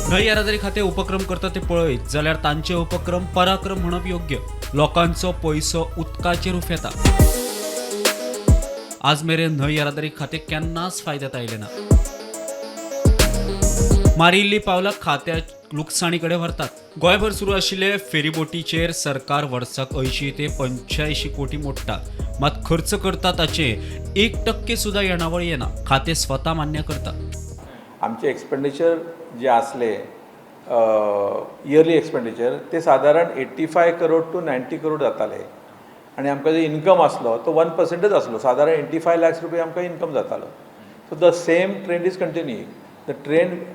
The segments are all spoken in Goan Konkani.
न्हंय येरादारी खातें उपक्रम करता ते पळयत जाल्यार तांचे उपक्रम पराक्रम म्हणप योग्य. लोकांचो पयसो उदकाचेर उफेता. आज मेरेन न्हंय येरादारी खातें केन्नाच फायद्यात आयलें ना. मारिल्ली पावलां खात्या लुकसाणी कडेन व्हरतात. गोंयभर सुरू आशिल्ले फेरीबोटीचेर सरकार वर्साक 80 ते 85 कोटी मोडटा, मात खर्च करता ताचे 1% सुद्दां येणावळ येना, खातें स्वता मान्य करता. आमचे एक्सपेंडिचर जे आसले, इयरली एक्सपेंडिचर, ते सादारण 85 crore to 90 crore जाताले आनी आमकां जो इन्कम आसलो तो 1%च आसलो. सादारण 85 लॅक्स रुपया आमकां इन्कम जातालो. So the same trend is continue. The trend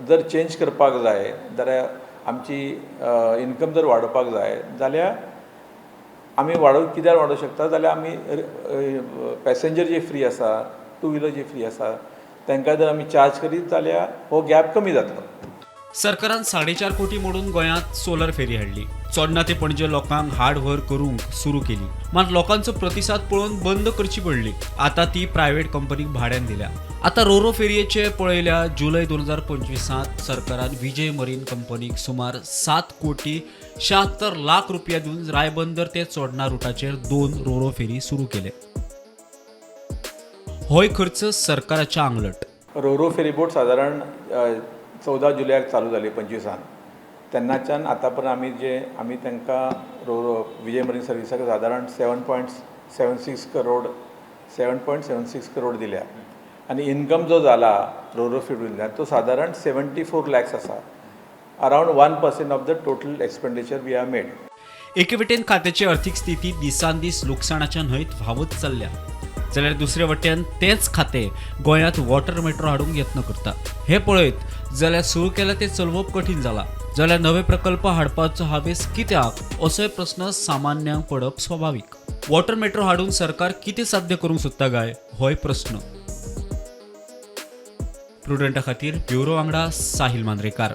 जर चेंज करपाक जाय जाल्यार, आमची इन्कम जर वाडोवपाक जाय जाल्यार, आमी कित्याक वाडोवंक शकता जाल्यार, आमी पॅसेंजर जे फ्री आसा, टू व्हिलर जे फ्री आसा, तांकां जर आमी चार्ज करीत जाल्यार हो गॅप कमी जातलो. सरकारान 4.5 कोटी मोडून गोंयांत सोलर फेरी हाडली. चोडणा ते पणजे लोकांक हाड व्हर करूंक सुरू केली, मात लोकांचो प्रतिसाद पळोवन बंद करची पडली. आता ती प्रायव्हेट कंपनीक भाड्यान दिल्या. आता रोरो फेरयेचे पळयल्या, जुलय 2025त सरकारान विजय मरीन कंपनीक सुमार 7 कोटी 76 लाख रुपया दिवन रायबंदर ते चोडणा रुटाचेर दोन रोरो फेरी सुरू केले. होय खर्च सरकाराच्या आंगलट. रोरो फेरीबोट सादारण 14 जुलयाक चालू जाली 25न. तेन्नाच्यान आतां पर्यंत आमी तांकां रोरो विजय मरीन सर्विसाक सादारण 7.76 crore, 7.76 crore दिल्या आनी इन्कम जो जाला रोरो फेरींतल्यान तो सादारण 74 लॅक्स आसा. Around 1% of the total expenditure we have made. एके वटेन खात्याची अर्थीक स्थिती दिसान दीस लुकसाणाच्या न्हंयत व्हांवत चल्ल्या, जाल्यार दुसरे वटेन तेंच खातें गोंयांत वॉटर मेट्रो हाडूंक यत्न करता. हें पळयत जाल्यार सुरू केलां तें चलोवप कठीण जालां, जाल्यार नवे प्रकल्प हाडपाचो हावेस कित्याक, असोय प्रस्न सामान्यांक पडप स्वाभावीक. वॉटर मेट्रो हाडून सरकार कितें साध्य करूंक सोदता काय, होय प्रस्न. प्रुडंटा खातीर ब्युरो वांगडा साहिल मांद्रेकार.